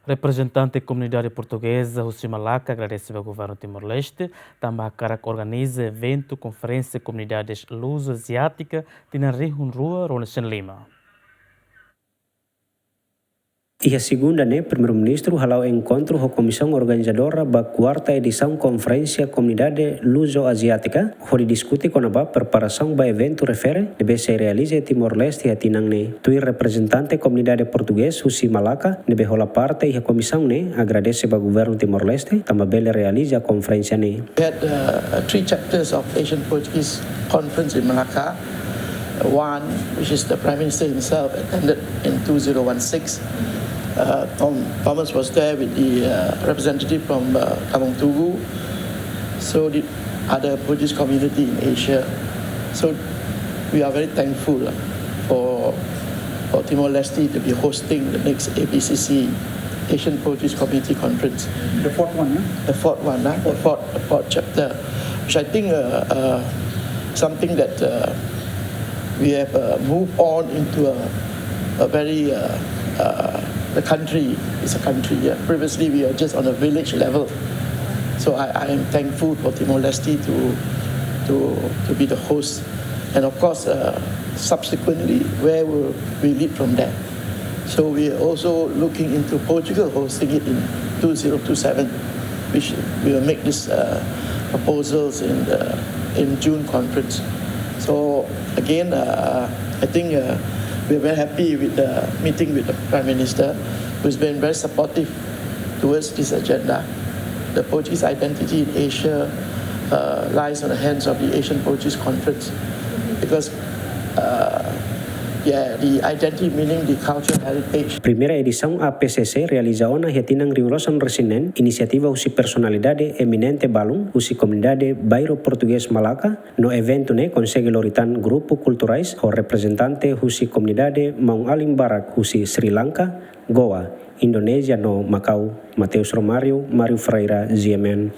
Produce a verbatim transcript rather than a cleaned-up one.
Reprezentante komunidade portugeza husi Malaka agradese ba governu Timor-Leste, tanba hakarak organiza eventu konferénsia komunidades luso-aziátika tinan rihun rua ruanulu-resin-lima. Iha segunda ne'e, Primeiru-Ministru hala'o enkontru ho komisaun organizadora ba kuarta edisaun konferénsia komunidade luso-aziátika, hodi diskute kona-ba preparasaun ba eventu refere ne'ebé sei realiza iha Timor-Leste iha tinan ne'e. Tuir reprezentante komunidade portugés husi Malaka ne'ebé hola parte iha komisaun ne'e agradese ba governu Timor-Leste tanba bele realiza konferénsia ne'e. We had uh, three chapters of Asian Portuguese Conference in Malacca. One, which is the Prime Minister himself attended in two zero one six. Uh, Tom, Thomas was there with the uh, representative from uh, Kampung Tugu. So did other Portuguese community in Asia. So we are very thankful uh, for, for Timor-Leste to be hosting the next A P C C, Asian Portuguese Community Conference. The fourth one, yeah? The fourth one, huh? The fourth, the fourth chapter, which I think uh, uh, something that uh, we have uh, moved on into a, a very uh, uh, the country is a country. Yeah. Previously, we were just on a village level. So I, I am thankful for Timor-Leste to, to, to be the host. And of course, uh, subsequently, where will we lead from there? So we are also looking into Portugal hosting it in two zero two seven, which we will make these uh, proposals in the in June conference. So again, uh, I think uh, we're very happy with the meeting with the Prime Minister, who's been very supportive towards this agenda. The Portuguese identity in Asia uh, lies on the hands of the Asian Portuguese Conference because uh, yeah, the identity meaning the cultural heritage. Primeira edisaun A P C C realiza ona iha tinan rihun ruanulu-resin-neen, inisiativa husi personalidade eminente balun husi komunidade bairru portugés Malaka, no eventu ne'e konsege lori tan grupu kulturais ho reprezentante husi komunidade maun-alin barak husi Sri Lanka, Goa, Indonézia no Makau. Mateus Romário, Mário Ferreira, G M N.